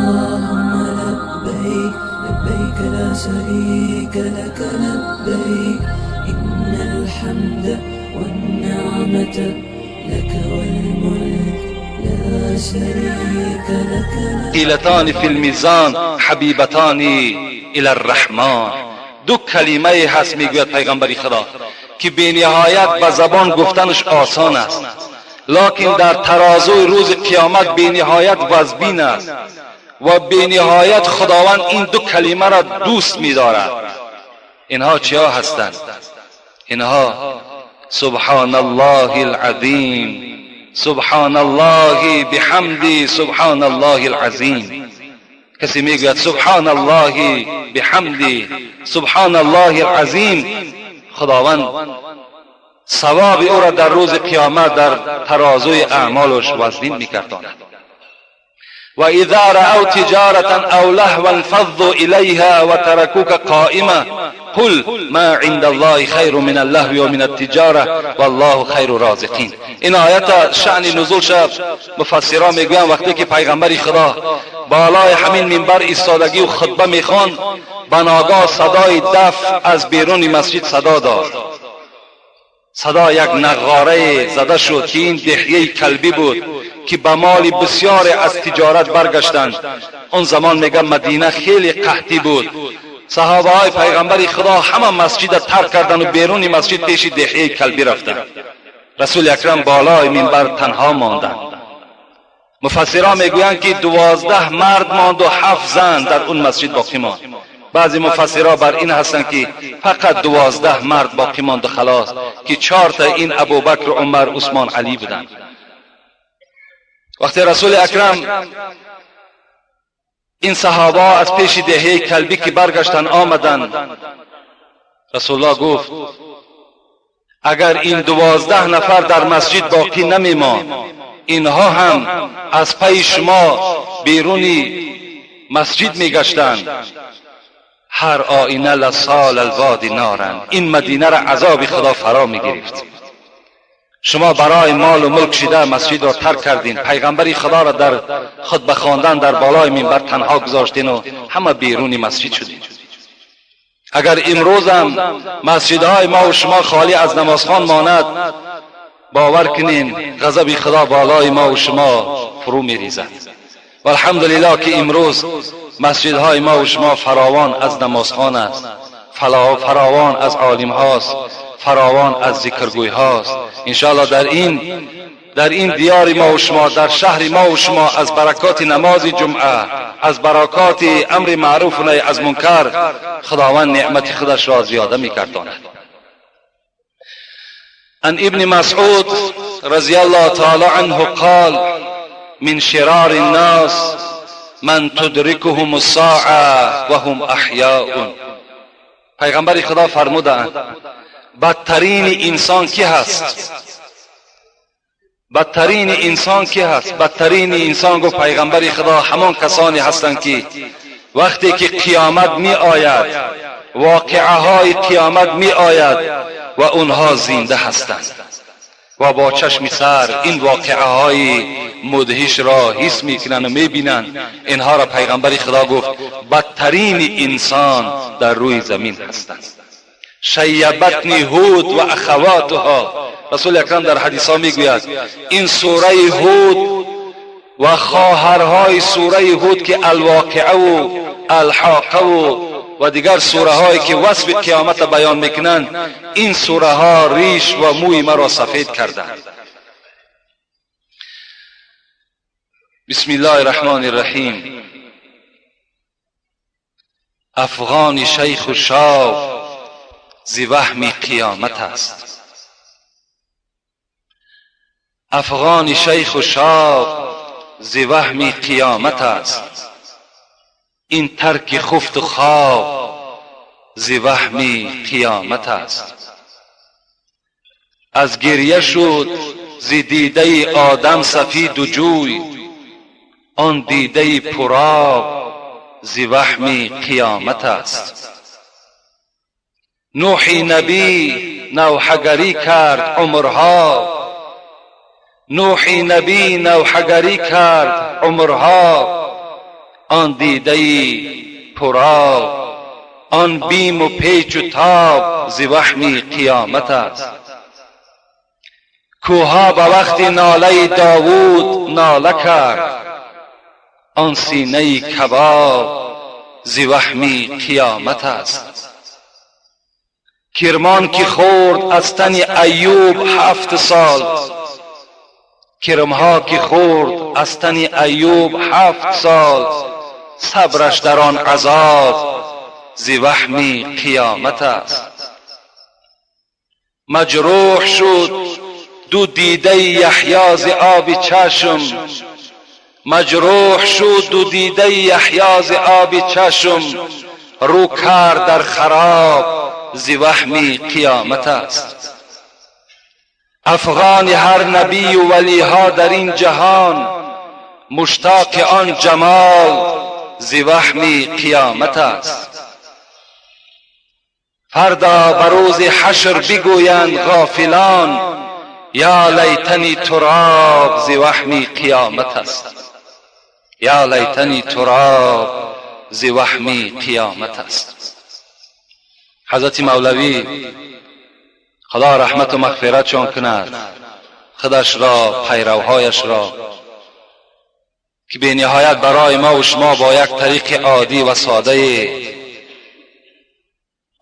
اللهم لبيك لبيك لا شريك لك لبيك إن الحمد والنعمة لك والملك لا شريك لك. ثقیلتان فی المیزان حبیبتان الی الرحمن. دو کلمه هست میگوید پیغمبر خدا که به نهایت به زبان گفتنش آسان است، لکن در ترازوی روز قیامت به نهایت وزبین است و به نهایت خداوند این دو کلمه را دوست می‌دارد. اینها چیا هستند؟ اینها سبحان الله العظیم، سبحان الله بحمدی، سبحان الله العظیم. کسی میگوید سبحان الله بحمدی، سبحان الله العظیم، خداوند ثواب او را در روز قیامت در ترازوی اعمالش وزنین میگرداند. و اذا رأوا تجارة او لهوا انفضوا الیها و ترکوک قائما قل ما عند الله خیر من اللهو و من التجارة والله خیر الرازقین. این آیت شأن نزول شد. مفسران میگویند وقتی که پیغمبر خدا بالای همین منبر ایستادگی و خطبه میخواند، بناگاه صدای دف از بیرون مسجد صدا داد. صدا یک نغاره زده شد که این دحیه کلبی بود که به مال بسیار از تجارت برگشتند. اون زمان میگه مدینه خیلی قحطی بود. صحابه های پیغمبر خدا همه مسجد ترک کردند و بیرون مسجد پیش دحیه کلبی رفتند. رسول اکرم بالای منبر تنها ماندند. مفسران میگویند که 12 مرد ماند و 7 زن در اون مسجد باقی ماند. بعضی مفسرها بر این هستند که فقط 12 مرد باقی ماند و خلاص، که 4 تا این ابوبکر، عمر، عثمان، علی بودند. وقتی رسول اکرم این صحابه از پیش دهه کلبی که برگشتن آمدند، رسول الله گفت اگر این 12 نفر در مسجد باقی نمی‌ماند، اینها هم از پی شما بیرونی مسجد میگشتند. هر آینه لسال الوادی نارن. این مدینه را عذاب خدا فرا میگرفت. شما برای مال و ملک شده مسجد را ترک کردین، پیغمبر خدا را در خطبه خواندن در بالای منبر تنها گذاشتین و همه بیرون مسجد شدین. اگر امروز هم مسجدهای ما و شما خالی از نمازخوان ماند، باور کنین غضب خدا بالای ما و شما فرو میریزد. و الحمدلله که امروز مسجدهای ما و شما فراوان از نمازخوان است، فراوان از عالم هاست، فراوان از ذکرگوی هاست. انشاءالله در این دیار ما و شما، در شهر ما و شما، از برکات نماز جمعه، از برکات امر معروف و نهی از منکر، خداوند نعمت خودش را زیاده می‌گرداند. عن ابن مسعود رضی الله تعالی عنه قال من شرار الناس من تدرکهم الساعة وهم احیاء. پیغمبر خدا فرمودند بدترین انسان کی هست؟ بدترین انسان کی هست؟ بدترین انسان، گفت پیغمبر خدا، همان کسانی هستند که وقتی که قیامت می آید، واقعه های قیامت می آید و اونها زنده هستند و با چشم سر این واقعه های مدهش را حس میکنند و میبینند. اینها را پیغمبر خدا گفت بدترین انسان در روی زمین هستند. شیبتنی هود و اخواتها. رسول اکرم در حدیث ها میگوید این سوره هود و خواهرهای سوره هود که الواقعه و الحاقه و دیگر سوره هایی که وصف قیامت بیان میکنند، این سوره ها ریش و موی مرا سفید کردند. بسم الله الرحمن الرحیم. افغان شیخ و شاب ز وهم قیامت است. افغان شیخ و شاب ز وهم قیامت است. این ترک خفت و خواب ز وهم قیامت است. از گریه شد ز دیده آدم سفید و جوی، آن دیده پرآب ز وهم قیامت است. نوح نبی نوحه‌گری کرد عمرها، نوح نبی نوحه‌گری کرد عمرها، آن دیده پرآب، آن بیم و پیچ و تاب ز وهم قیامت است. کوها به وقت ناله داوود ناله کرد، آن سینه کباب ز وهم قیامت است. کرمان که خورد از تن ایوب 7 سال، کرمها که خورد از تن ایوب 7 سال، صبرش در آن عذاب ز وهم قیامت است. مجروح شد دو دیده یحیی ز آب چشم، مجروح شد دو دیده یحیی ز آب چشم، رو کرد در خراب ز وهم قیامت است. افغان هر نبی و ولیها در این جهان، مشتاق آن جمال ز وهم قیامت است. فردا به روز حشر بگویند غافلان، یا لیتنی تراب ز وهم قیامت است. یا لیتنی تراب ز وهم قیامت است. حضرت مولوی خدا رحمت و مغفرتشان کند، خودش را، پیروهایش را، که به نهایت برای ما و شما با یک طریق عادی و ساده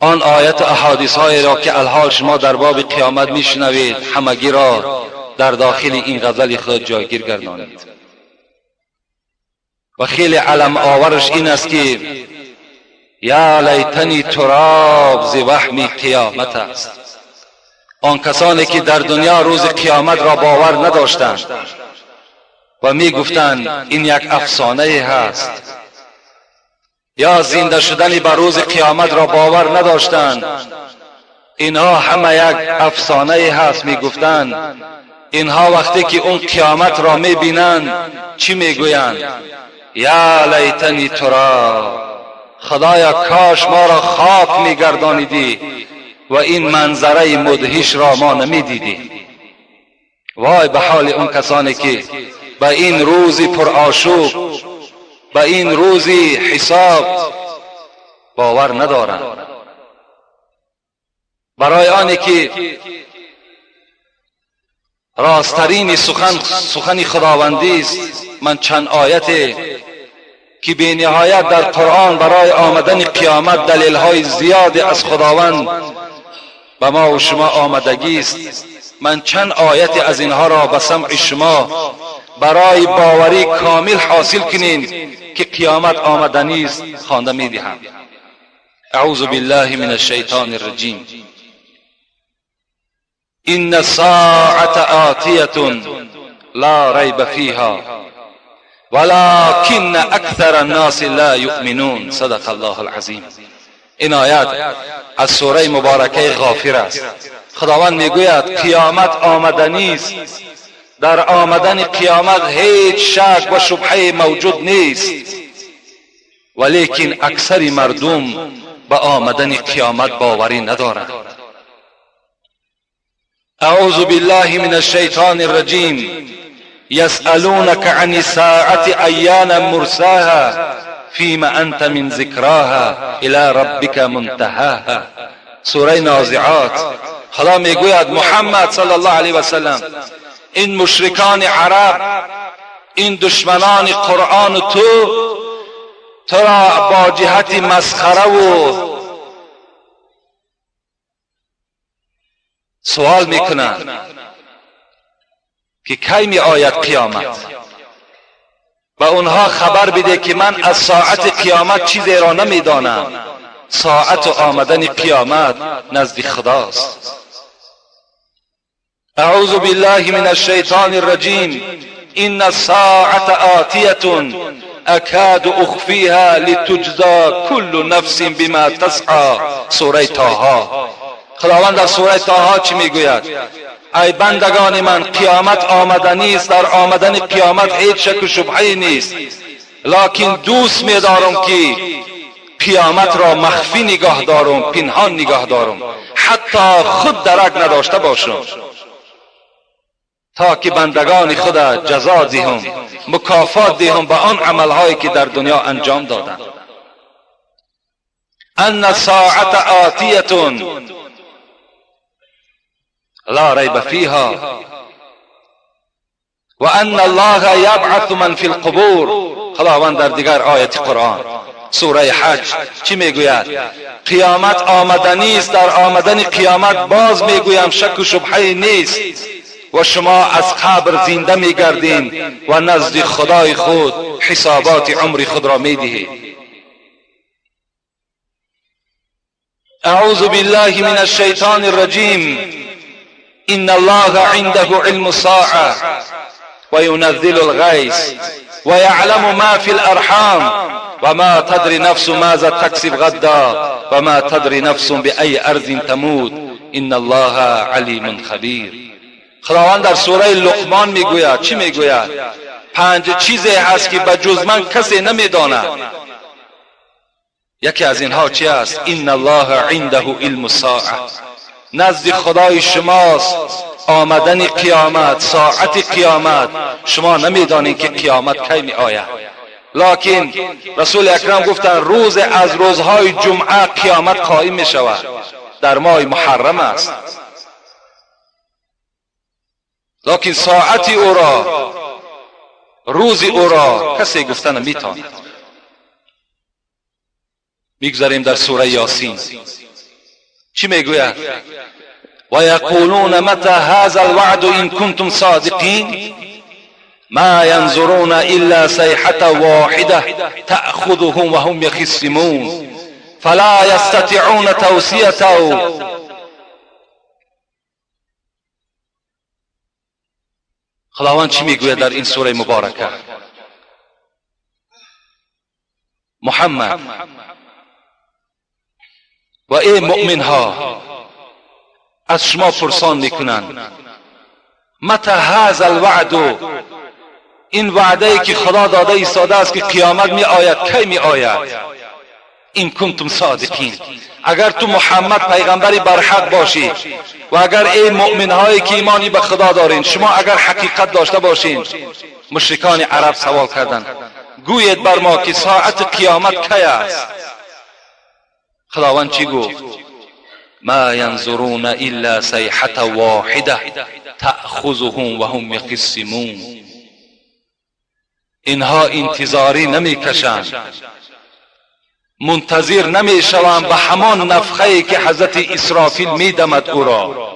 آن آیت و احادیث هایی را که الحال شما در باب قیامت میشنوید همگی را در داخل این غزل خود جایگیر گردانید. و خیلی علم آورش این است که یا لیتنی تراب ز وهم قیامت است. آن کسانی که در دنیا روز قیامت را باور نداشتند و می گفتند این یک افسانه هست، یا زنده شدن به روز قیامت را باور نداشتند، اینها همه یک افسانه هست می گفتند. اینها وقتی که اون قیامت را می بینند چی می گویند؟ یا لیتنی تراب، خدایا کاش ما را خاک می گردانیدی و این منظره مدهش را ما نمی دیدیم. وای به حال اون کسانی که به این روز پرآشوب، به این روز حساب باور ندارند. برای آنی که راسترین سخن سخن خداوندی است، من چند آیت که به نهایت در قرآن برای آمدن قیامت دلیل‌های زیاد از خداوند به ما و شما آمدگی است، من چند آیت از اینها را به سمع شما برای باوری کامل حاصل کنین که قیامت آمدنی است خوانده می‌دهم. اعوذ بالله من الشیطان الرجیم. ان الساعة آتیة لا ریب فیها ولكن اکثر الناس لا یؤمنون. صدق الله العظیم. این آیت از سوره مبارکه غافر است. خداوند میگوید قیامت آمدنی است، در آمدن قیامت هیچ شک و شبهه موجود نیست، ولیکن اکثر مردم به آمدن قیامت باوری ندارند. اعوذ بالله من الشیطان الرجیم. یسألونک عن الساعة ایان مرساها فیما انت من ذکراها الی ربک منتهاها. سوره نازعات. خدا میگوید محمد صلی الله علیه و سلم، این مشرکان عرب، این دشمنان قرآن تو را با جهت مسخره و سوال میکنند که کی می آید قیامت. و اونها خبر بده که من از ساعت قیامت چیزی را نمیدانم، ساعت آمدن قیامت نزد خداست. اعوذ بالله من الشیطان الرجیم. ان الساعة آتیة اکاد اخفیها لتجزا كل نفس بما تسعی. سوره طه. خداوند در سوره طه چی میگوید؟ ای بندگان من، قیامت آمدنی است، در آمدن قیامت هیچ شک و شبهه نیست، لکن دوست می‌دارم که قیامت را مخفی نگاه دارم، پنهان نگاه دارم، حتی خود درک نداشته باشم، تا که بندگان خود جزا دهم، مکافات دهم به آن عملهایی که در دنیا انجام دادند. ان الساعة آتیة لا ریب فیها و ان الله یبعث من فی القبور. خداوند در دیگر آیت قرآن سوره حج چی میگوید؟ قیامت آمدنی است، در آمدن قیامت باز میگویم شک و شبهه نیست و شما از قبر زنده میگردین و نزد خدای خود حسابات عمر خود را میدهید. اعوذ بالله من الشیطان الرجیم. ان الله عنده علم الساعة وينزل الغيث ويعلم ما في الارحام وما تدري نفس ماذا تكسب غدا وما تدري نفس بأي ارض تموت ان الله علیم خبیر. خداوند در سوره لقمان میگوید، چی میگوید؟ 5 چیزی هست که به جز من کسی نمیداند. یکی از اینها چی است؟ ان الله عنده علم الساعه. نزد خدای شماست آمدن قیامت، ساعت قیامت. شما نمیدانید که قیامت کی می آید، لکن رسول اکرم گفتند روز از روزهای جمعه قیامت قائم می شود، در ماه محرم است. لکن ساعت او را، روز او را کسی گفته نمیتواند. میگذاریم در سوره یاسین چی میگوید؟ و یقولون متى هذا الوعد ان کنتم صادقین ما ينظرون الا صيحة واحدة تأخذهم وهم يخصمون فلا يستطيعون توصية. خداوند چی میگوید در این سوره مبارکه؟ محمد و ای مؤمن ها، از شما پرسان میکنند متى هذا الوعد، این وعده ای که خدا داده ایستاده است که قیامت می آید، کی می آید؟ این کنتم صادقین، اگر تو محمد پیغمبری برحق باشی و اگر ای مؤمن هایی که ایمانی به خدا دارین، شما اگر حقیقت داشته باشین. مشرکان عرب سوال کردند گویید بر ما که ساعت قیامت کی است؟ خداوند چی گفت؟ ما ینظرون الا صیحة واحدة تأخذهم وهم یخصمون. اینها انتظاری نمیکشند، منتظر نمیشوند به همان نفخه که حضرت اسرافیل میدمد او را،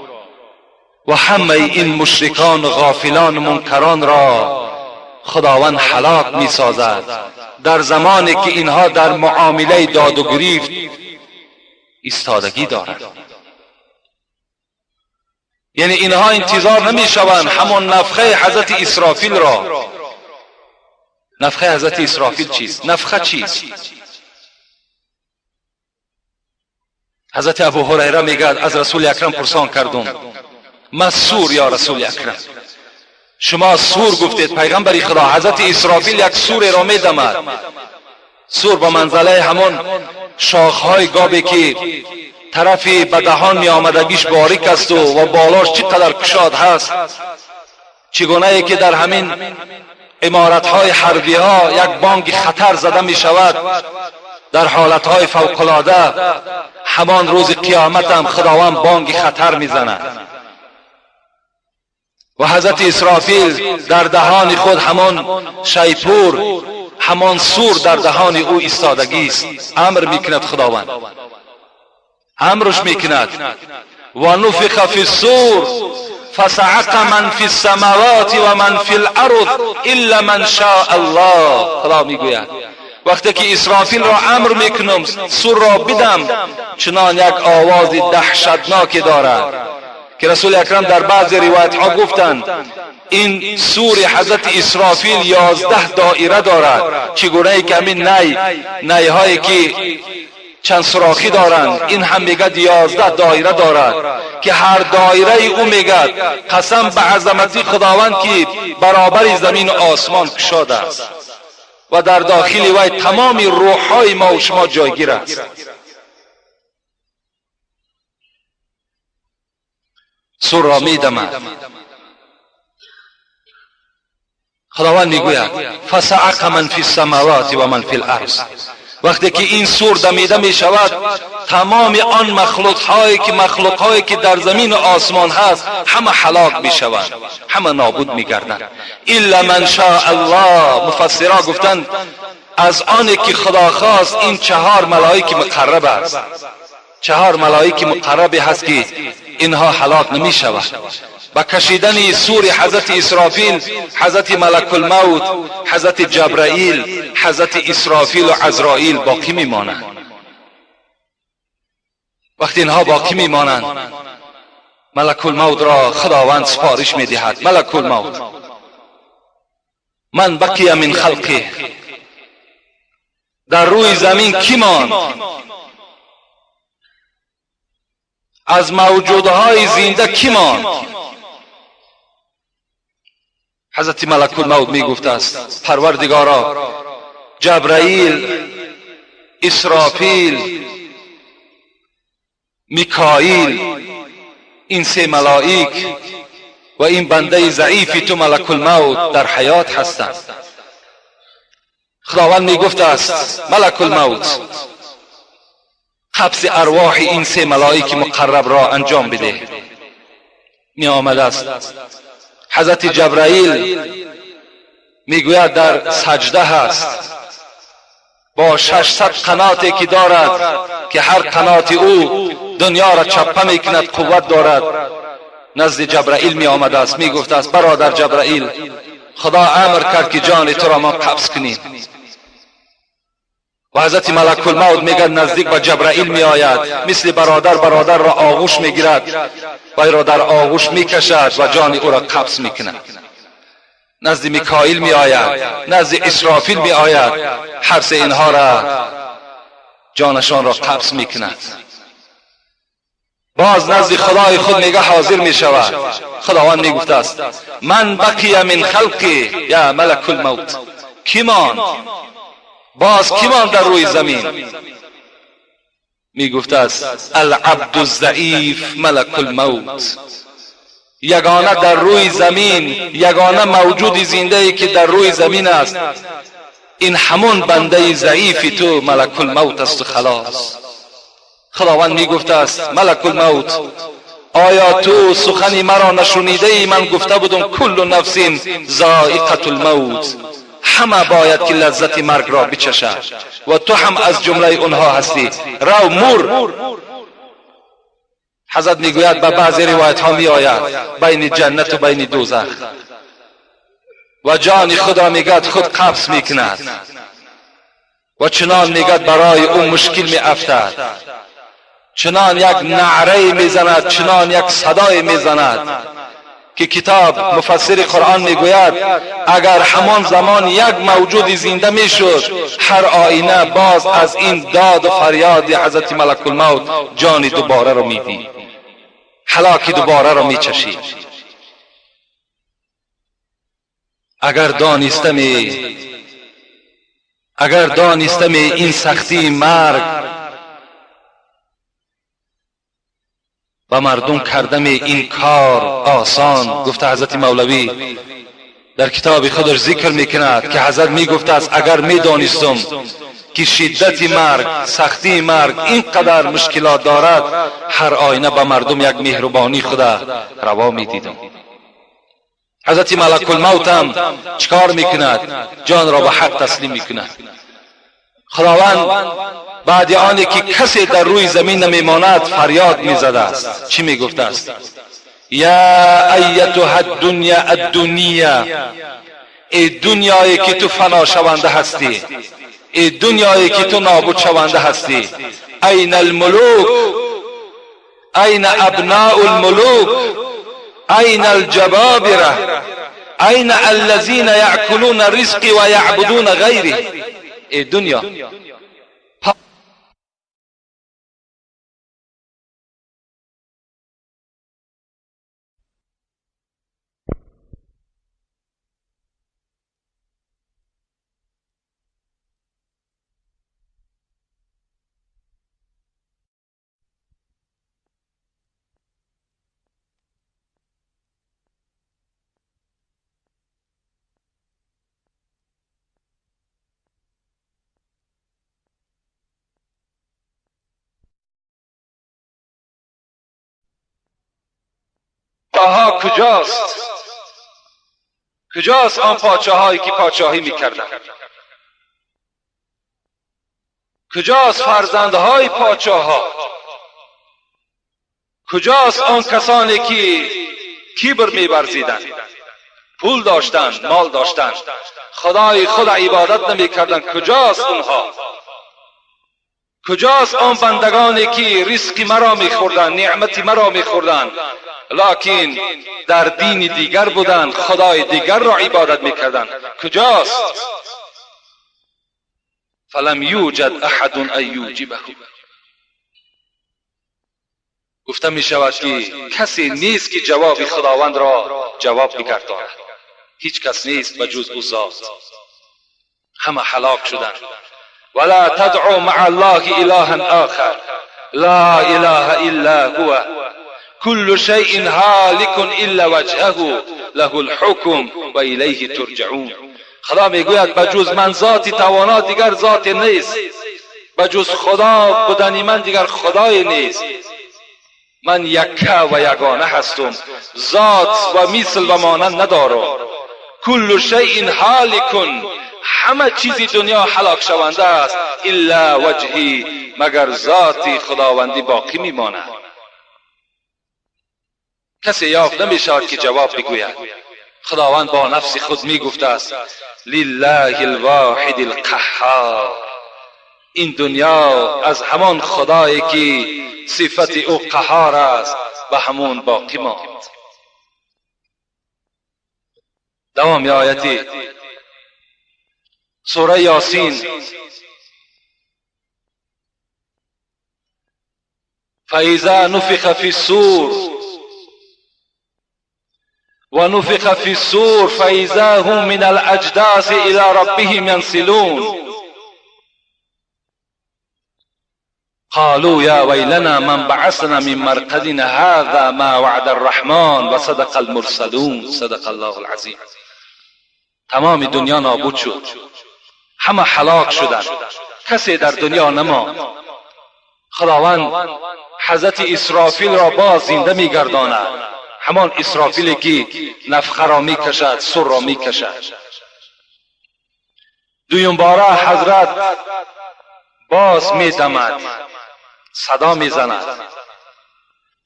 و همه این مشرکان غافلان منکران را خداوند هلاک میسازد در زمانی که اینها در معامله داد و گریفت ایستادگی دارند. یعنی اینها انتظار نمیشوند همان نفخه حضرت اسرافیل را. نفخه حضرت اسرافیل چیست؟ نفخه چیست؟ حضرت ابو هریره میگه از رسول اکرم پرسان کردم ما سور یا رسول اکرم؟ شما سور گفتید پیغمبر خدا، حضرت اسرافیل یک سور را میدمد. سور به منزله همون شاخهای گابی که طرفی به دهان می آمدگیش باریک است و بالاش چقدر کشاد هست، چگونه ای که در همین عمارتهای حربی ها یک بانگ خطر زده می شود در حالتهای فوق العاده، همان روز قیامت هم خداوند بانگ خطر می زند و حضرت اسرافیل در دهان خود همان شیپور، همان سور در دهان او ایستادگی است. امر میکند خداوند، امرش میکند و نفخ فی الصور فصعق من فی السماوات و من فی الارض الا من شاء الله. خدا میگوید وقتی که اسرافیل را امر میکنم سور را بدم، چنان یک آواز دهشتناکی دارد که رسول اکرم در بعض روایت ها گفتند این سور حضرت اسرافیل 11 دایره دارد، چگونه ای که همین نی هایی که چند سوراخی دارند، این هم میگد 11 دایره دارد که هر دایره او میگد قسم به عظمتی خداوند که برابر زمین و آسمان کشاده است و در داخل وی تمام روحهای ما و شما جایگیر است. سور را میدمد خداوند میگوید فصعق من فی السماوات و من فی الارض. وقتی که این سور دمیده می شود، تمام آن مخلوق هایی که در زمین و آسمان هست همه هلاک می شوند، همه نابود می گردند. الا من شاء الله. مفسرها گفتند از آنی که خدا خواست این 4 ملائک مقرب است، 4 ملائک مقربی هست که اینها هلاک نمی شود. با کشیدن سور حضرت اسرافیل، حضرت ملک الموت، حضرت جبرائیل، حضرت اسرافیل و عزرائیل باقی میمانند. وقتی اینها باقی میمانند، ملک الموت را خداوند سفارش میدهد. ملک الموت من بقی من خلقی، در روی زمین کی ماند؟ از موجودهای زنده کی ماند؟ حضرت ملک الموت می گفت است پروردگارا، جبرائیل، اسرافیل، میکائیل، این 3 ملائک و این بنده ضعیفی تو ملک الموت در حیات هستند. خداوند می گفت است ملک الموت قبض ارواح این 3 ملائک مقرب را انجام بده. می آمده است حضرت جبرائیل میگوید در سجده هست با 600 قناتی که دارد که هر قنات او دنیا را چپه میکند، قوت دارد. نزد جبرائیل می آمده است، می گفته است برادر جبرائیل، خدا امر کرد که جان تو را ما قبض کنیم. و حضرت ملک الموت میگه نزدیک به جبرائیل می آید، مثل برادر برادر را آغوش میگیرد و را در آغوش میکشد و جان او را قبض میکند. نزد میکائیل می آید، نزد اسرافیل می آید، هر سه اینها را جانشان را قبض میکند. باز نزد خدای خود میگه حاضر میشود. خداوند میگفته است من بقی من خلقی یا ملک الموت، کی ماند؟ باز کی ماند در روی زمین؟ میگفته است العبد الضعیف ملک الموت. یگانه در روی زمین، یگانه موجود زنده ای که در روی زمین است، این همون بنده ضعیفی تو ملک الموت است و خلاص. خداوند میگفته است ملک الموت، آیا تو سخنی مرا نشنیده ای؟ من گفته بودم کل نفس ذائقة الموت، همه باید که لذت مرگ را بچشد و تو هم از جمله اونها هستی، رو مور. حضرت میگوید به بعضی روایت ها می آید بین جنت و بین دوزخ، و جان خدا میگد خود قبض میکند و چنان میگد برای او مشکل می افتد، چنان یک نعره میزند، چنان یک صدای میزند که کتاب مفسر قرآن میگوید اگر همان زمان یک موجود زنده میشد، هر آینه باز از این داد و فریاد حضرت ملک الموت جان دوباره را میدید، هلاک دوباره را میچشید. اگر دانستمی این سختی مرگ و مردم کردم این کار آسان. گفته حضرت مولوی در کتاب خودش ذکر میکند که حضرت میگفته است اگر میدانستم که شدت مرگ، سختی مرگ اینقدر مشکلات دارد، هر آینه به مردم یک مهربانی خدا روا میدیدم. حضرت ملک الموت هم چکار میکند؟ جان را به حق تسلیم میکند. خداوند بعد آنی که کسی در روی زمین نمیماند فریاد میزده است. چی میگفته است؟ یا ایتها الدنیا الدنیا، ای دنیایی که تو فنا شونده هستی، ای دنیایی که تو نابود شونده هستی، این الملوک، این ابناء الملوک، این الجبابره، این الذین یأکلون رزقی و یعبدون غیری. ای دنیا، ها کجاست؟ کجاست آن پادشاهایی که پادشاهی میکردند؟ کجاست فرزندهای پادشاه ها؟ کجاست آن کسانی که کبر می‌ورزیدند، پول داشتند، مال داشتند، خدای خود عبادت نمی‌کردند؟ کجاست اونها؟ کجاست آن بندگانی که رزق مرا می‌خوردند، نعمت مرا می‌خوردند، لکن در دین دیگر بودند، خدای دیگر را عبادت می‌کردند؟ کجاست؟ فلم یوجد احد ان یوجبه. گفته می شود که کسی نیست که جواب خداوند را جواب بگرداند. هیچ کس نیست به جز او ذات. همه هلاک شدند. ولا تدعو مع الله الها آخر لا اله الا هو كل شيء هالك الا وجهه له الحكم و الیه ترجعون. خدا میگوید به جز من ذاتی توانا دیگر ذات نیست، به جز خدا بودن من دیگر خدای نیست. من یکه و یگانه هستم، ذات و مثل و مانند ندارم. کل شیء هالک، همه چیزی دنیا هلاک شونده است، الا وجهی، مگر ذاتی خداوندی باقی میماند. کسی یافت نمیشود که جواب بگوید. خداوند با نفس خود میگفته است لله الواحد القهار. این دنیا از همان خدایی که صفت او قهار است و همون باقی ماند. دوام آیتی سوره یاسین. فاذا نفخ فی الصور ونفخ فی الصور فاذا هم من الاجداث الى ربهم ينسلون قالوا يا ويلنا من بعثنا من مرقدنا هذا ما وعد الرحمن وصدق المرسلون. صدق الله العظیم. تمام دنیا نابود شد، همه هلاک شدند، کسی در دنیا نماند. خداوند حضرت اسرافیل را باز زنده میگرداند، همان اسرافیلی که نفخه را میکشد، سر را میکشد. دویم باره حضرت باز میدمد، صدا میزند.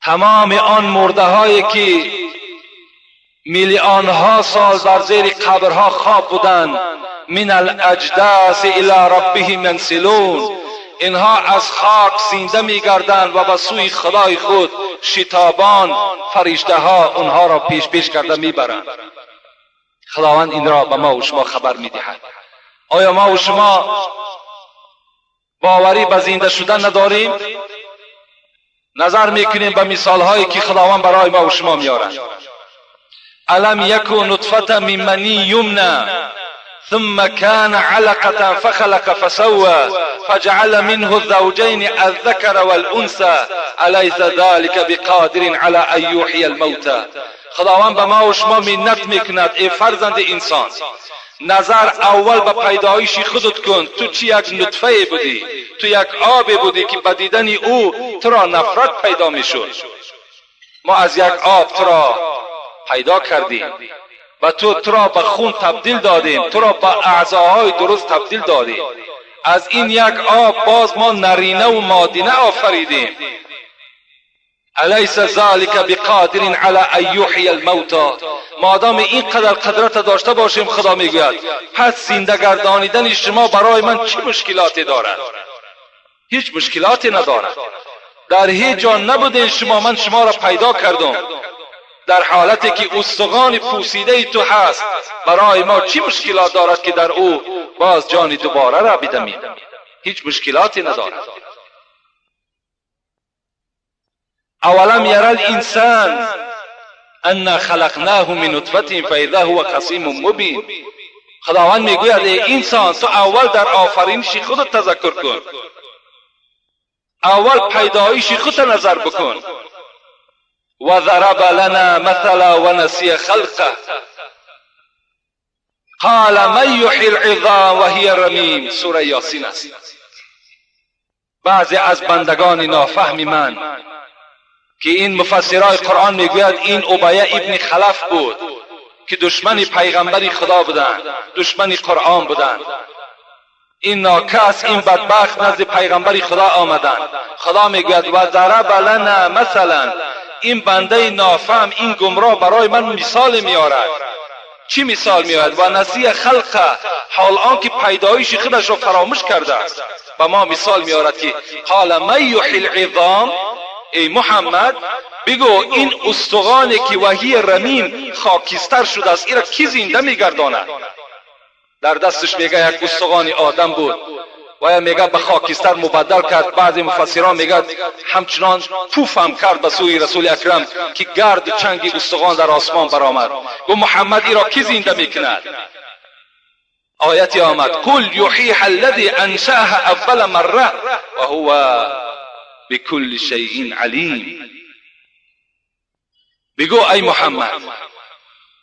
تمام آن مرده هایی که میلیون ها سال در زیر قبرها خواب بودند، من الاجداث الی ربهم ینسلون، اینها از خاک زنده میگردند و به سوی خدای خود شتابان فرشته ها اونها را پیش پیش کرده میبرند. خداوند این را به ما و شما خبر میدهد. آیا ما و شما باوری به زنده شدن نداریم؟ نظر میکنیم به مثال هایی که خداوند برای ما و شما میارد. الم یکن نطفه من منی یمنى ثم كان علقة فخلق فسوى فجعل منه الزوجين الذكر والأنثى أليس ذلك بقادر على أن يحيي الموتى. خداوند به ما و شما منت میکند ای فرزند انسان، نظر اول به پیدایش خودت کن. تو چی یک نطفه بودی، تو یک آب بودی که به دیدن او تو را نفرت پیدا میشد. ما از یک آب تو را پیدا کردیم و تو را به خون تبدیل دادیم، تو را به اعضاهای درست تبدیل دادیم. از این یک آب باز ما نرینه و مادینه آفریدیم. الیس ذلک بقادر علی ان یحیی الموتی. مادام اینقدر قدرت داشته باشیم، خدا میگوید پس زنده گردانیدن شما برای من چه مشکلاتی دارد؟ هیچ مشکلاتی ندارد. در هیچ جا نبودین شما، من شما را پیدا کردم در حالتی که استخوان پوسیده تو هست. برای ما چی مشکلات دارد که در او باز جان دوباره را بدمیم؟ هیچ مشکلاتی ندارد. اولم یری الانسان انا خلقناه من نطفه فاذا هو خصیم مبین. خداوند میگوید ای انسان، تو اول در آفرینش خودت تذکر کن، اول پیدایش خودت نظر بکن. و ضرب لنا مثلا و نسی خلقه قال من یحیی العظام و هی رمیم. سوره یاسین است. بعضی از بندگان نافهم من که این مفسرای قرآن میگوید این ابیه ابن خلف بود که دشمن پیغمبر خدا بودند، دشمن قرآن بودند. این ناکس، این بدبخت نزد پیغمبر خدا آمدند. خدا میگوید و ضرب لنا مثلا، این بنده نافهم، این گمراه برای من مثال میآورد. چی مثال میآورد؟ و نسی خلقه، حال آنکه پیدایش خودش را فراموش کرده است. به ما مثال میآورد که قال من یحیی العظام، ای محمد بگو این استخوانی که وحی رمیم خاکستر شده است این را کی زنده میگرداند؟ در دستش میگه یک استخوان آدم بود و میگه به خاکستر مبدل کرد. بعضی مفسران میگه همچنان پوف هم کرد به سوی رسول اکرم که گرد چنگ استخوان در آسمان برآمد. گفت محمد ای را کی زنده میکند؟ آیتی آمد قل یحییها الذی انشأها اول مره و هو بكل شیء علیم. بگو ای محمد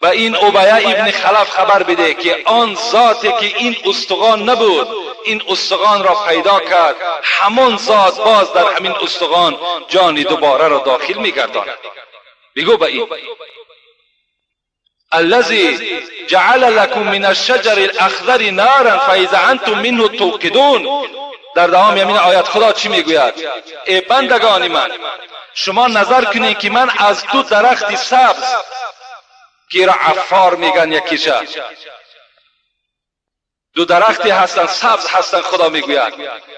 به این ابیه ابن خلف خبر بده که آن ذاتی که این استخوان نبود این استخوان را پیدا کرد، همان ذات باز در همین استخوان جان دوباره را داخل میگرداند. بگو به این الذي جعل لكم من الشجر الاخضر نارا فاذا انتم منه توقدون. در دوام همین آیت خدا چی میگوید؟ ای بندگان من، شما نظر کنید که من از دو درخت سبز که را عفار میگن یکیشه، دو درختی هستند سبز هستند، خدا میگوید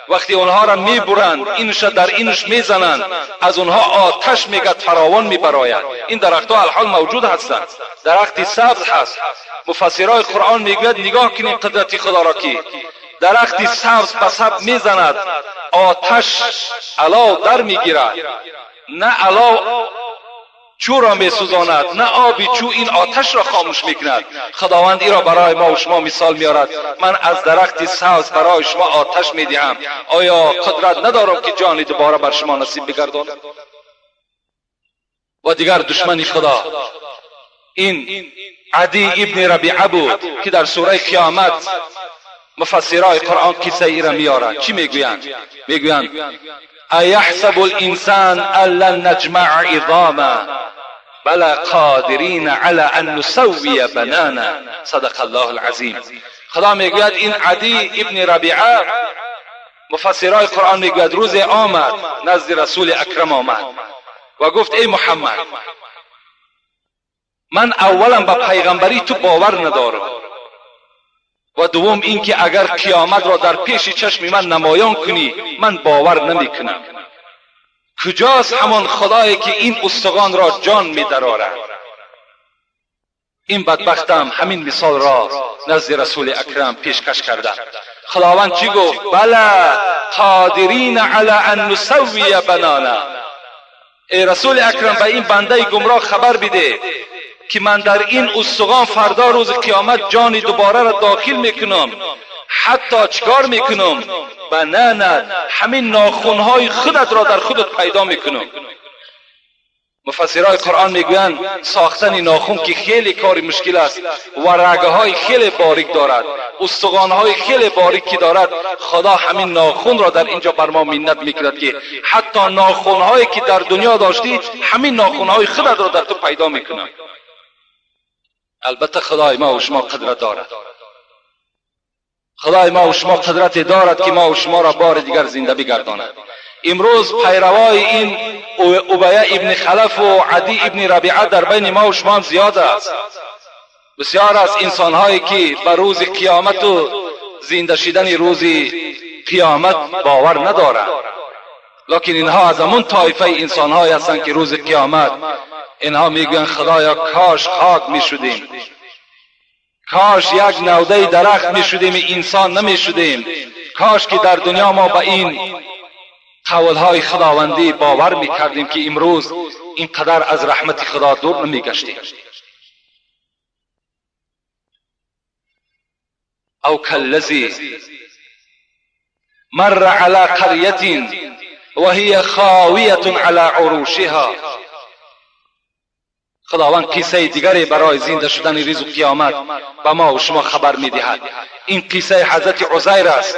وقتی اونها را میبرند اینش در اینش میزنند از اونها آتش میگد فراوان میبراید. این درختها الحال موجود هستند، درختی سبز هست. مفسرای قرآن میگوید نگاه کنید قدرت خدا را که درختی سبز به سبز میزند آتش علاو در میگیرد، نه علاو چو را میسوزاند نه آبی چو این آتش را خاموش میکند. خداوند ای را برای ما و شما مثال میارد، من از درخت سبز برای شما آتش میدهم، آیا قدرت ندارم که جان دوباره بر شما نصیب بگردانم؟ و دیگر دشمن خدا این عدی ابن ربیعه بود که در سوره قیامت مفسرای قرآن قصه ای را میارند. چی میگویند؟ میگویند ایحسب الانسان ان لن نجمع عظاما بلى قادرین علی ان نسوی بنانا. صدق الله العظیم. خدا میگوید این عدی ابن ربیعه، مفسرای قرآن میگوید روز آمد نزد رسول اکرم آمد و گفت ای محمد، من اولا به پیغمبری تو باور ندارم و دوم اینکه اگر قیامت را در پیش چشم من نمایان کنی من باور نمی کنم. کجاست همان خدایی که این استخوان را جان می درارد؟ این بدبختم همین مثال را نزد رسول اکرم پیشکش کرده. خداوند چی گفت؟ بله قادرین علی ان نسوی بنانا. ای رسول اکرم به این بنده گمراه خبر بده که من در این استخوان فردا روز قیامت جان دوباره را داخل میکنم، حتی چکار میکنم؟ بنانا، همین ناخونهای خودت را در خودت پیدا میکنم. مفسرای قرآن میگویند ساختن ناخون که خیلی کار مشکل است و رگه های خیلی باریک دارد، استخوانهای خیلی باریکی دارد، خدا همین ناخون را در اینجا بر ما منت میکند که حتی ناخونهایی که در دنیا داشتی همین ناخونهای خودت را در تو پیدا میکنم. البته خدای ما و شما قدرت دارد، خدای ما و شما قدرت دارد که ما و شما را بار دیگر زنده بگرداند. امروز پیروای این ابیه ابن خلف و عدی ابن ربیعه در بین ما و شما هم زیاد است. بسیار از انسانهایی که به روز قیامت و زنده شدن روز قیامت باور ندارند، لکن اینها از همون طایفه انسانهایی هستند که روز قیامت اینها میگویند خدایا کاش خاک میشدیم، کاش یک نوده درخت میشدیم، انسان نمیشدیم، کاش که در دنیا ما به این قولهای خداوندی باور میکردیم که امروز اینقدر از رحمت خدا دور نمیگشتیم. او کالذی مر علی قریة وهي خاویة علی عروشها. خداوند قصه دیگری برای زنده شدن روز قیامت به ما و شما خبر میدهد. این قصه حضرت عزیر است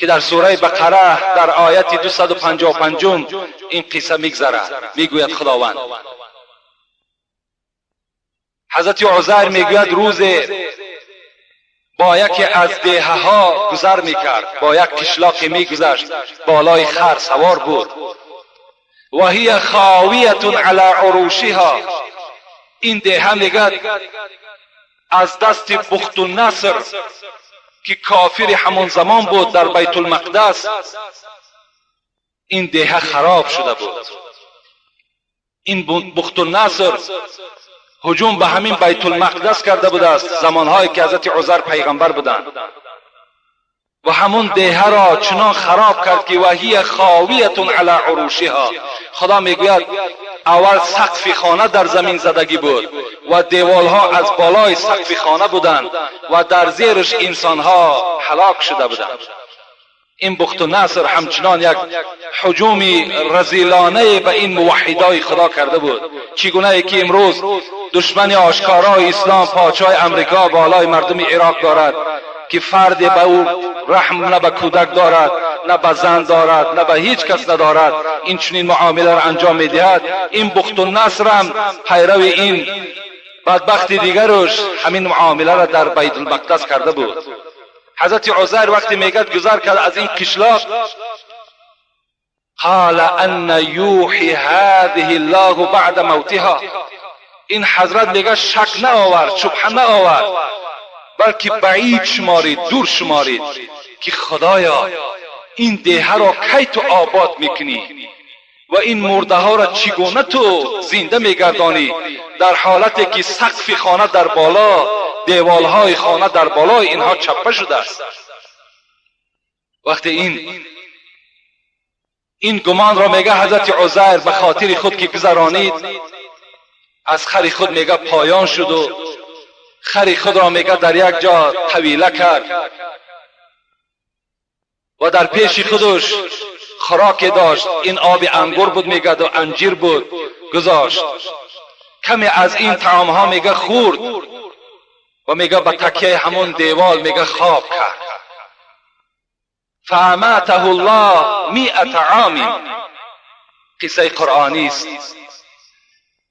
که در سوره بقره در آیت 255 این قصه میگذرد. میگوید خداوند، حضرت عزیر میگوید روز با یکی از دهه ها گذر میکرد، با یک قشلاق میگذشت، بالای خر سوار بود. و هی خاویة علی عروشها. این دهه میگد از دست بخت النصر که کافر همون زمان بود در بیت المقدس، این دهه خراب شده بود. این بخت النصر هجوم به همین بیت المقدس کرده بوده است، زمانهایی که حضرت عزیر پیغمبر بودند، و همون دهه را چنان خراب کرد که وهی خاویة علی عروشها. خدا میگوید اول سقف خانه در زمین زدگی بود و دیوالها از بالای سقف خانه بودند و در زیرش انسانها هلاک شده بودند. این بخت نصر همچنان یک هجوم رذیلانه به این موحدای خدا کرده بود، چگونه که امروز دشمن آشکارای اسلام پادشاه امریکا بالای مردم عراق دارد که فرد به او رحم نه به کودک دارد، نه به زن دارد، نه به هیچ کس ندارد، این چنین معامله را انجام میدهد. این بخت النصر هم پیرو این بدبخت دیگرش همین معامله را در بیت المقدس کرده بود. حضرت عزیر وقتی میگد گذر کرد از این قشلاق، قال ان یوحی هذه الله بعد موتها. این حضرت میگه شک نه آورد، شبهه نه آورد، بلکه بعید شمارید، دور شمارید که خدایا این دهه را کی تو آباد میکنی و این مرده ها را چگونه تو زنده میگردانی، در حالتی که سقف خانه در بالا، دیوالهای خانه در بالای اینها چپه شده است. وقتی این گمان را میگه حضرت عزیر به خاطر خود که گذرانید، از خر خود میگه پایان شد و خر خود را میگه در یک جا طویله کرد و در پیش خودش خوراک داشت، این آب انگور بود میگه و انجیر بود، گذاشت. کمی از این طعام ها میگه خورد و میگه به تکیه همون دیوال میگه خواب کرد. فاماته الله 100 عام. قصه قرآنی است،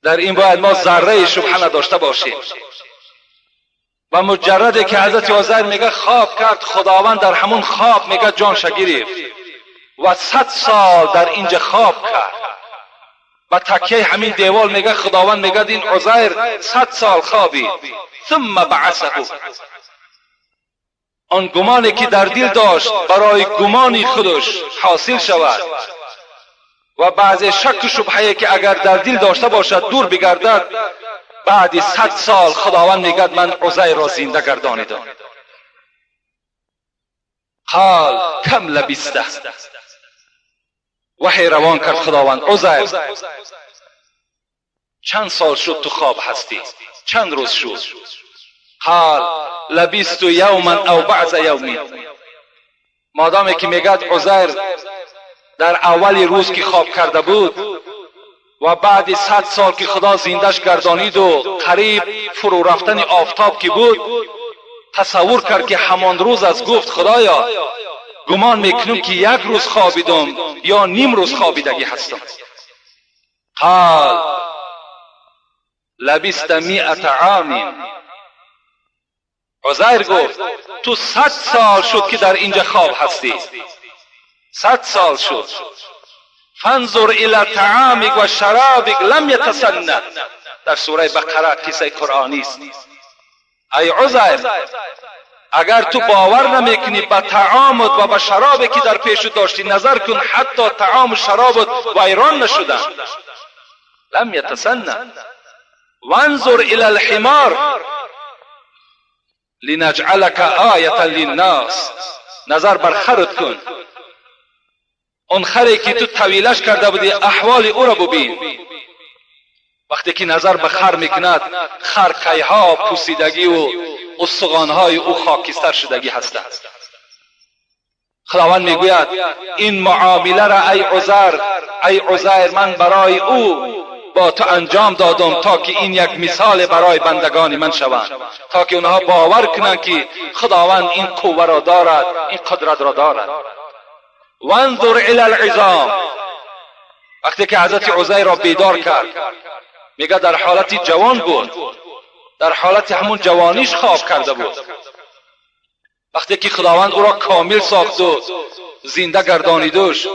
در این باید ما ذره شبهه نداشته باشیم. و مجرد که حضرت عزیر میگه خواب کرد، خداوند در همون خواب میگه جانش گرفت و 100 سال در اینجا خواب کرد. و تکیه همین دیوال میگه خداوند میگه این عزیر 100 سال خوابید. ثم بعثه. آن گمانی که در دل داشت برای گمانی خودش حاصل شود و بعض شک و شبهه که اگر در دل داشته باشد دور بگردد، بعد 100 سال خداوند میگه من عزیر را زنده گردانیدم. قال کم لبسته. وحی روان کرد خداوند، عزیر چند سال شد تو خواب هستی، چند روز شد؟ قال لبست یوما او بعض یوم. مادامی که میگد عزیر در اول روز که خواب کرده بود و بعد 100 سال که خدا زندش گردانید و قریب فرو رفتن آفتاب که بود، تصور کرد که همان روز از گفت خدایا گمان میکنم که یک روز خوابیدم یا نیم روز خوابیدگی هستم. قال لبست 100 عام. عزیر گفت تو 100 سال شد که در اینجا خواب هستی، 100 سال شد. فانظر الی طعامک و شرابک لم یتسنه. در سوره بقره قصه قرآنی است. ای عزیر اگر تو باور نمیکنی به طعامت و به شرابی که در پیش داشتی نظر کن، حتی طعام و شرابت ویران نشدن. لم یتسنه. وانظر الی الحمار لنجعلک آیة للناس. نظر بر خرت کن، اون خری که تو طویلش کرده بودی احوال او را ببین. وقتی که نظر به خر میکند، خر کیها پوسیدگی و استخوانهای او خاکستر شدگی هستند. خداوند میگوید این معامله را ای عزیر، ای عزیر من برای او با تو انجام دادم تا که این یک مثال برای بندگان من شوند، تا که اونها باور کنند که خداوند این قوه را دارد، این قدرت را دارد. وانظر الی العظام. وقتی که حضرت عزیر را بیدار کرد، میگه در حالت جوان بود، در حالت همون جوانیش خواب کرده بود. وقتی که خداوند او را کامل ساخت و زنده گردانیدش،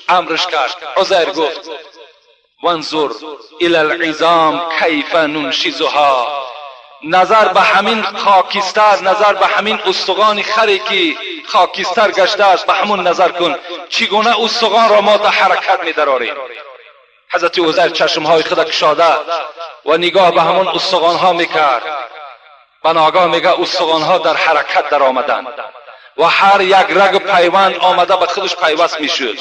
امرش کرد. عزیر گفت وانظر الی العظام کیف ننشزها. نظر به همین خاکستر، نظر به همین استخوان خری که خاکستر گشته است، به همون نظر کن چگونه استخوان را ما در حرکت می‌دراریم. حضرت عزیر چشمهای خود کشاده و نگاه به همون استخوانها میکرد. بناگاه میگه استخوانها در حرکت در آمدند و هر یک رگ پیوند آمده به خودش پیوست میشد.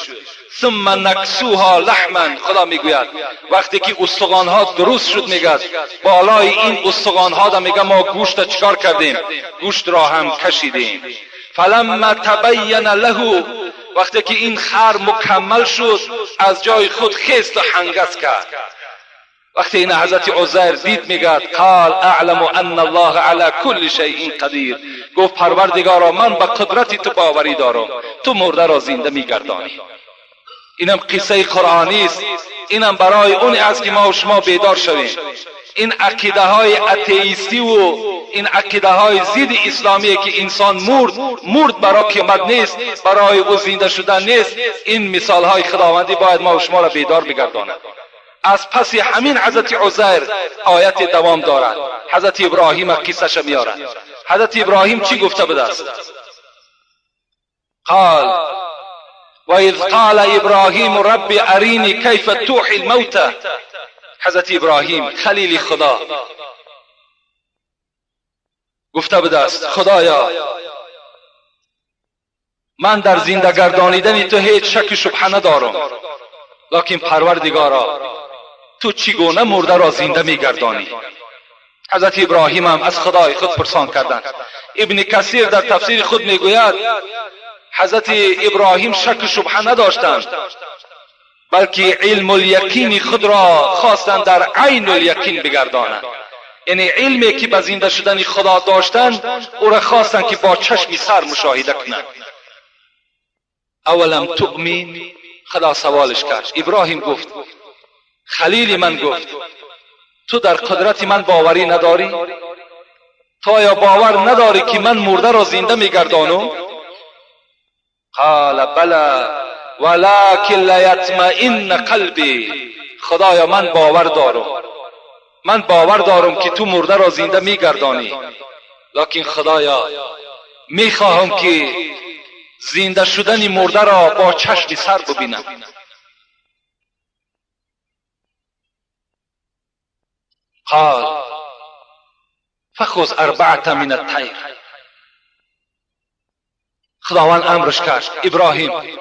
ثم نکسوها لحما. خدا میگوید وقتی که استخوانها درست شد، میگه بالای این استخوانها دا میگه ما گوشت چکار کردیم؟ گوشت را هم کشیدیم. فلما تبین له، وقتی که این خر مکمل شد از جای خود خیست و هنگس کرد. وقتی این حضرت عزیر دید، میگه قال اعلم ان الله علی کل شیء قدیر. گفت پروردگارا من به قدرت تو باوری دارم، تو مرده را زنده میگردانی. اینم قصه قرآنی است، اینم برای اون است که ما و شما بیدار شویم. این عقیده های اتئیستی و این عقیده های ضد اسلامی که انسان مرد برای قیامت نیست، برای او زنده شدن نیست، این مثال های خداوندی باید ما و شما را بیدار بگرداند. از پس همین حضرت عزیر آیت دوام دارد. حضرت ابراهیم قصه‌ش میارد. حضرت ابراهیم چی گفته بوده است؟ قال و اذ قال ابراهیم رب ارینی کیف توحی الموتى. حضرت ابراهیم خلیل خدا گفته بوده است خدایا من در زنده گردانیدن تو هیچ شک و شبهه ندارم، لکن پروردگارا تو چگونه مرده را زنده میگردانی؟ حضرت ابراهیم هم از خدای خود پرسان کردند. ابن کثیر در تفسیر خود میگوید حضرت ابراهیم شک و شبهه نداشتند، بلکه علم الیقین خود را خواستند در عین الیقین بگردانند. یعنی علمی که به زنده شدن خدا داشتند او را خواستند که با چشم سر مشاهده کنند. اولم تؤمن؟ خدا سوالش کرد. ابراهیم گفت خلیل من گفت تو در قدرت من باوری نداری؟ تو آیا باور نداری که من مرده را زنده میگردانم؟ قال بلی ولکن لیطمئن قلبی. خدایا من باور دارم، من باور دارم که تو مرده را زنده میگردانی، لکن خدایا میخواهم که زنده شدن مرده را با چشم سر ببینم. قال فخذ اربعة من الطیر. خداوند امرش کرد ابراهیم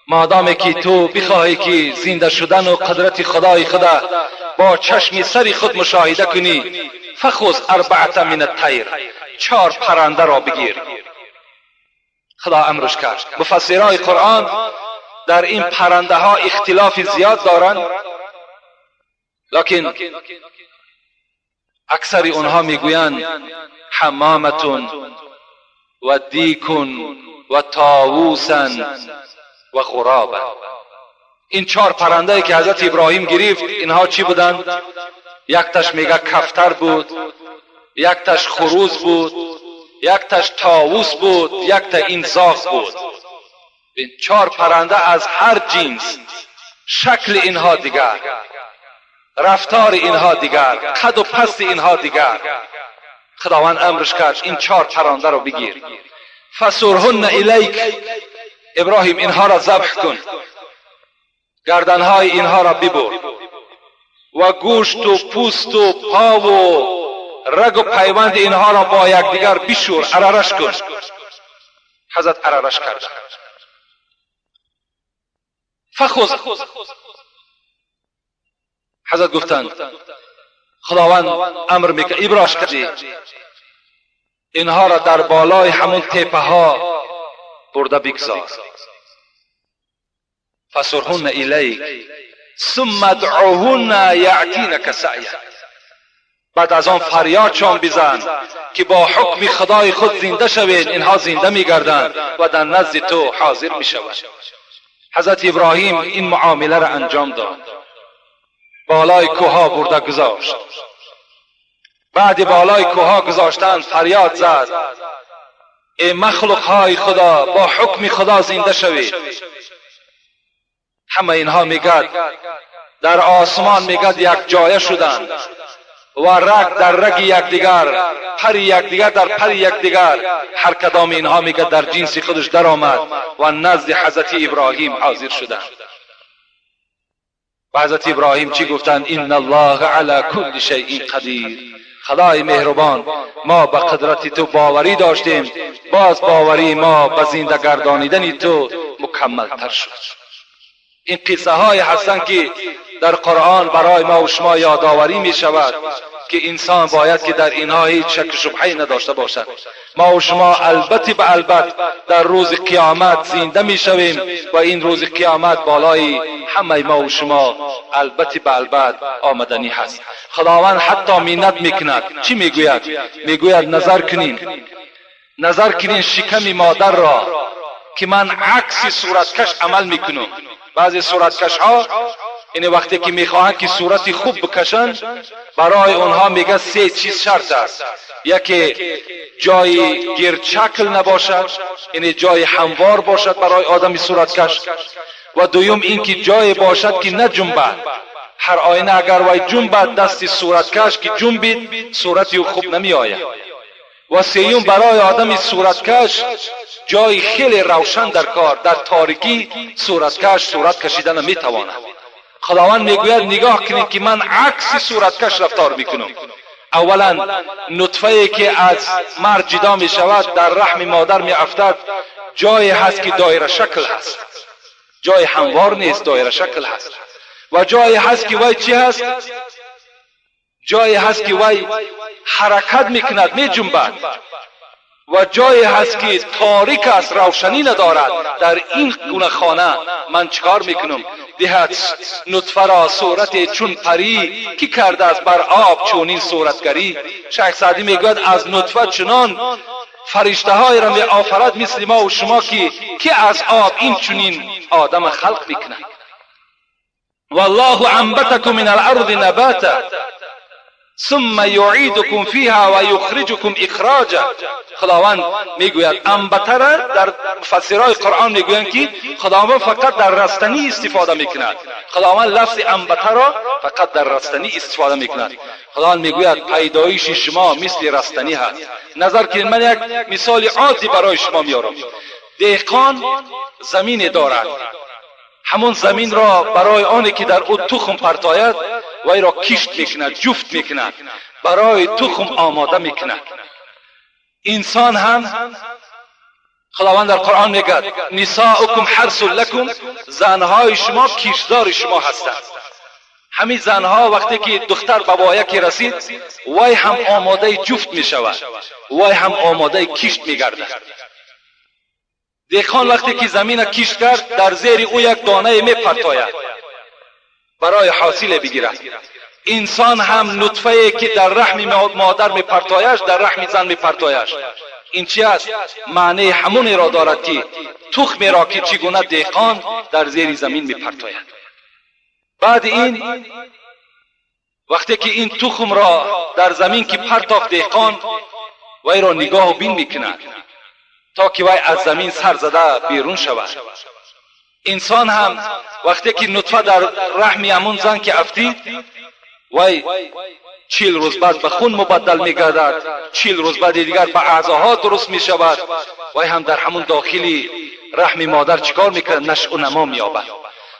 مادامی که تو بخواهی که زنده شدن و قدرت خدای خدا با چشم سر خود مشاهده کنی، فخذ اربعة من الطیر، 4 پرنده را بگیر. خدا امرش کرد. مفسرای قرآن در این پرنده ها اختلاف زیاد دارند، لکن اکثر اونها میگویند حمامتون و دیکون و طاووسا و غرابا. این 4 پرنده که حضرت ابراهیم گرفت اینها چی بودند؟ یک تاش میگه کفتر بود، یک تاش خروس بود، یک تاش طاووس بود، یک تا این زاغ بود. این 4 پرنده از هر جنس، شکل اینها دیگر، رفتار اینها دیگر، قد و پست اینها دیگر. خداوند امرش کرد این 4 پرنده رو بگیر. فسرهن الیک، ابراهیم اینها را ذبح کن، گردنهای اینها را ببر و گوشت و پوست و پا و رگ و پیوند اینها را با یکدیگر بشور، عررش کن. حضرت عررش کرد. فخذ، حضرت گفتند خداوند امر میکنه ابراش کردی اینها را در بالای همون تپه ها برده بگذار. فسرهن الیک ثم ادعوهن یأتینک سعیا. بعد از آن فریادشان بزن که با حکم خدای خود زنده شوید، اینها زنده میگردند و در نزد تو حاضر میشوند. حضرت ابراهیم این معامله را انجام داد، بالای کوها برده گذاشت. بعد بالای کوها گذاشتن فریاد زد: ای مخلوق های خدا، با حکم خدا زنده شوید. همه اینها میگد در آسمان میگد یک جایه شدند و رگ در رگ یکدیگر، پر یکدیگر در پر یکدیگر، هر کدام اینها میگد در جنس خودش در آمد و نزد حضرت ابراهیم حاضر شدند. و حضرت ابراهیم چی گفتند؟ ان الله علی کل شیء قدیر. خدای مهربان، ما به قدرت تو باوری داشتیم، باز باوری ما به زنده گردانیدن تو مکمل تر شد. این قصه های هستند که در قرآن برای ما و شما یادآوری می شود که انسان باید که در اینها هیچ شک و شبهه نداشته باشد. ما و شما البته به البته در روز قیامت زنده می شویم و این روز قیامت بالای همه ما و شما البته به البته آمدنی هست. خداوند حتی منت میکند. چی میگوید؟ میگوید نظر کنین، نظر کنین شکم مادر را که من عکس صورتکش عمل میکنم. بعضی صورتکش ها این وقتی که میخواهند که صورت خوب بکشند، برای اونها میگه سه چیز شرط است. یکی جای گردشکل نباشد، یعنی جای هموار باشد برای آدم صورتکش، و دویم اینکه جای باشد که نجنبد. هر آینه اگر وای جنبد، دست صورتکش که جنبید صورت او خوب نمی آید. و سیوم برای آدم صورتکش جای خیلی روشن در کار، در تاریکی صورتکش صورت کشیدن نمیتواند. خداوند میگوید نگاه کنید که من عکس صورتکش رفتار میکنم. اولا نطفه که از مرد جدا می شود در رحم مادر می افتد، جای هست که دایره شکل هست، جای هموار نیست، دایره شکل هست. و جای هست که وای چی هست؟ جای هست که وای حرکت میکند، می جنبد. و جایی هست که تاریک است، روشنی ندارد. در این گونه خانه من چکار میکنم؟ دهد نطفه را صورت چون پری، کی کرده است بر آب چونین صورتگری. شیخ سعدی میگوید از نطفه چنان فرشته های را می آفرد مثل ما و شما که از آب این چنین آدم خلق میکند. والله انبتکم من الارض نباتا ثم یعیدکم فیها و یخرجکم اخراجا. خداوند میگوید انبته را در مفسرهای قرآن میگویند که خداوند فقط در رستنی استفاده میکند. خداوند لفظ انبته را فقط در رستنی استفاده میکند. خداوند میگوید پیدایش شما مثل رستنی هست. نظر کنید، من یک مثال عادی برای شما میارم. دهقان زمین دارد، همون زمین را برای آنی که در او تخم پرتاید وی را کشت میکند، جفت میکند، برای تخم آماده میکند. انسان هم خداوند در قرآن میگه نساؤکم حرث لکم، زنهای شما کشتزار شما هستند. همین زنها وقتی که دختر به وایه رسید، وی هم آماده جفت میشود، وی هم آماده کشت میگردد. دهقان وقتی که زمین کشت کرد، در زیر او یک دانه میپرتاید برای حاصل بگیرد. انسان هم نطفه که در رحم مادر میپرتایش، در رحم زن میپرتایش، این چی است؟ معنی همون را دارد که تخم را که چگونه دهقان در زیر زمین میپرتاید. بعد این وقتی که این تخم را در زمین که پرتافت دهقان، وی را نگاه و بین میکند تا که وی از زمین سر زده بیرون شود. انسان هم وقتی که نطفه در رحم همون زن که افتید، وی 40 روز بعد به خون مبدل میگردد، 40 روز بعد دیگر به اعضاها درست میشود. وی هم در همون داخلی رحم مادر چیکار میکند؟ نشو و نما مییابد.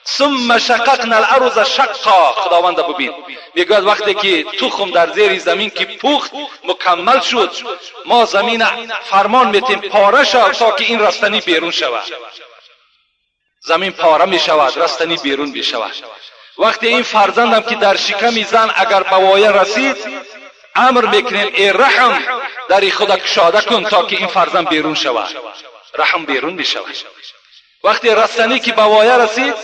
ثم شققنا الارض شقا. خداوند ببین میگوید وقتی که تخم در زیر زمین که پخت مکمل شد، ما زمین فرمان میتیم پاره شد تا که این رستنی بیرون شود. زمین پاره می شود، رستنی بیرون می شود. وقتی این فرزندم که در شکم زن اگر به وایه رسید، امر میکنیم ای رحم در خود کشاده کن تا که این فرزند بیرون شود. رحم بیرون می شود. وقتی رستنی که به وایه رسید،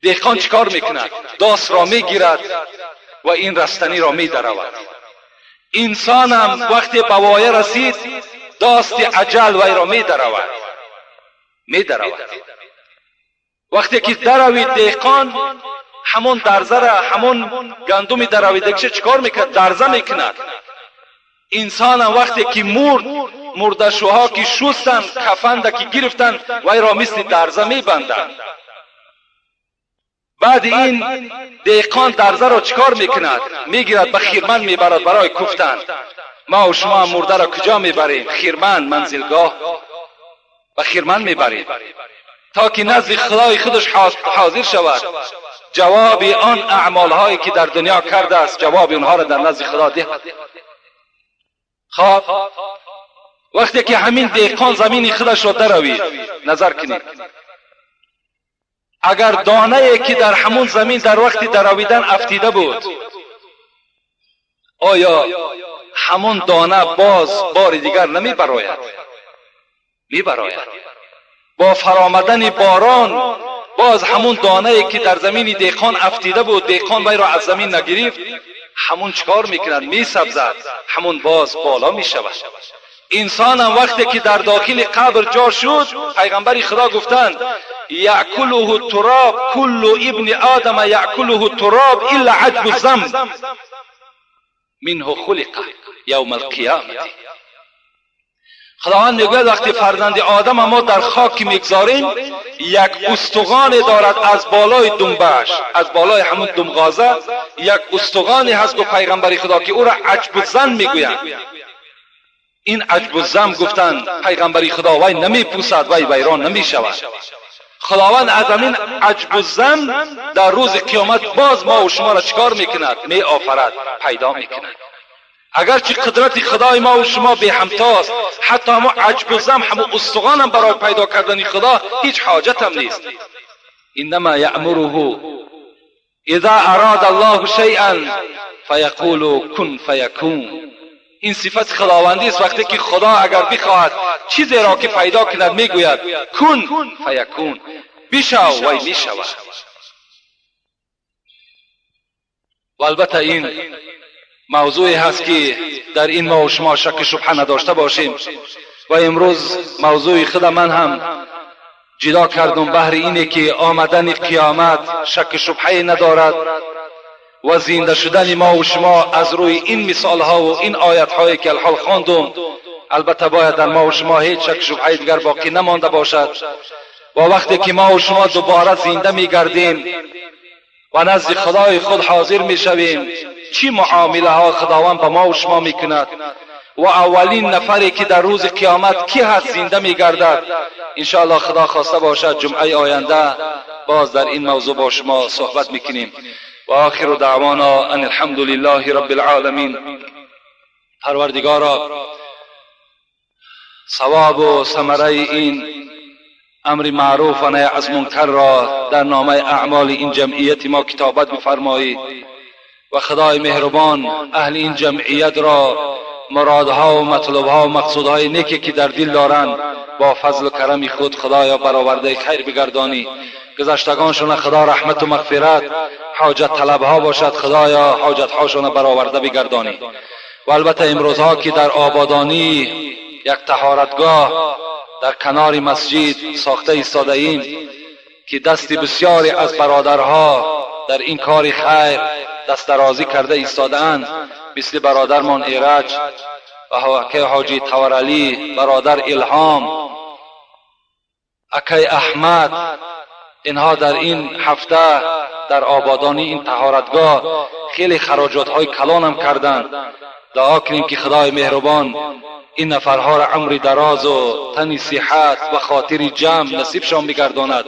دهقان چیکار میکند؟ داس را میگیرد و این رستنی را میدرود. انسانم وقتی به وایه رسید، داست اجل وی را میدرود. میدرود. وقتی که دروید دهقان همون درزه را، همون گندم درویدگیش چیکار میکند؟ درزه میکند. انسان هم وقتی که مرد، مردشوها که شستن، کفن که گرفتن، وی را مثل درزه میبندند. بعد این دهقان درزه را چیکار میکند؟ میگیرد به خیرمن میبرد برای کوفتن. ما و شما مرده را کجا میبریم؟ خیرمن، منزلگاه، به خیرمن میبریم تا که نزد خدای خودش حاضر شود، جواب آن اعمال هایی که در دنیا کرده است، جواب اونها را در نزد خدا دهد. خب وقتی که همین دهقان زمین خودش را دروید، نظر کنید، اگر دانه که در همون زمین در وقت درویدن افتیده بود، آیا همون دانه باز بار دیگر نمی براید؟ می براید. با فرامدن باران باز همون دانه که در زمین دهقان افتیده بود، دهقان وی را از زمین نگرفت، همون چکار میکند؟ میسبزد، همون باز بالا میشود. انسان هم وقتی که در داخل قبر جا شد، پیغمبر خدا گفتند یأکله التراب، کل ابن آدم یأکله التراب الا عجب الذنب منه خلق یوم القیامة. خداوند میگوید وقتی فرزند آدم ما در خاک میگذاریم، یک استخوان دارد از بالای دنبش، از بالای همون دمغازه یک استخوانی هست که پیغمبر خدا که او را عجب الذنب میگویند. این عجب الذنب گفتند پیغمبر خدا وی نمیپوسد، وی ویران نمیشود. خداوند از همین عجب الذنب در روز قیامت باز ما و شما را چیکار میکند؟ می آفرد، پیدا میکند. اگرچه قدرت خدای ما و شما بی همتاست، حتی همون عجب الذنب، همون استخوان هم برای پیدا کردن خدا هیچ حاجت هم نیست. انما یأمره اذا اراد الله شیئا فیقول کن فیکون. این صفت خداوندی است. وقتی که خدا اگر بخواهد چیزی را که پیدا کند، میگوید کن فیکون، بشو وی میشود. و البته این موضوعی هست که در این ما و شما شک شبهه نداشته باشیم و امروز موضوع خود من هم جدا کردم بهر اینه که آمدن قیامت شک شبهه ندارد و زنده شدن ما و شما از روی این مثال ها و این آیت هایی که الحال خواندم، البته باید در ما و شما هیچ شک شبهه دیگر باقی نمانده باشد. و وقتی که ما و شما دوباره زنده میگردیم و نزد خدای خود حاضر میشویم، چی معامله ها خداوند به ما و شما میکند و اولین نفری که در روز قیامت کی هست زنده میگردد، انشاءالله خدا خواسته باشد جمعه آینده باز در این موضوع با شما صحبت میکنیم. و آخر دعوانا ان الحمد لله رب العالمین. پروردگارا، ثواب و ثمره این امر معروف و نهی از منکر را در نامه اعمال این جمعیت ما کتابت بفرمایی و خدای مهربان اهل این جمعیت را مرادها و مطلبها و مقصودهای نیکی که در دل دارند با فضل و کرم خود خدایا برآورده خیر بگردانی. گذشتگانشون خدا رحمت و مغفرت، حاجت طلبها باشد خدایا حاجت هاشون برآورده بگردانی. و البته امروزها که در آبادانی یک طهارتگاه در کنار مسجد ساخته ایستاده ایم که دست بسیاری از برادرها در این کار خیر دست درازی کرده ایستاده‌اند، مثل برادرمان ایرج و حاجی تورعلی، برادر الهام، اکی احمد، اینها در این هفته در آبادانی این طهارتگاه خیلی خراجات های کلان هم کردند. دعا کنیم که خدای مهربان این نفرها را عمر دراز و تن صحت و خاطر جمع نصیبشان بگرداند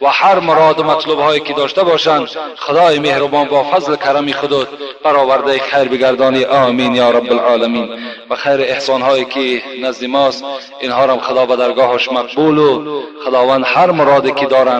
و هر مراد و مطلوب هایی که داشته باشند خدای مهربان با فضل کرم خود برآورده خیر بگردانی. آمین یا رب العالمین. و خیر احسان هایی که نزد ماست اینها را خدا به درگاهش مقبول و خداوند هر مرادی که دارند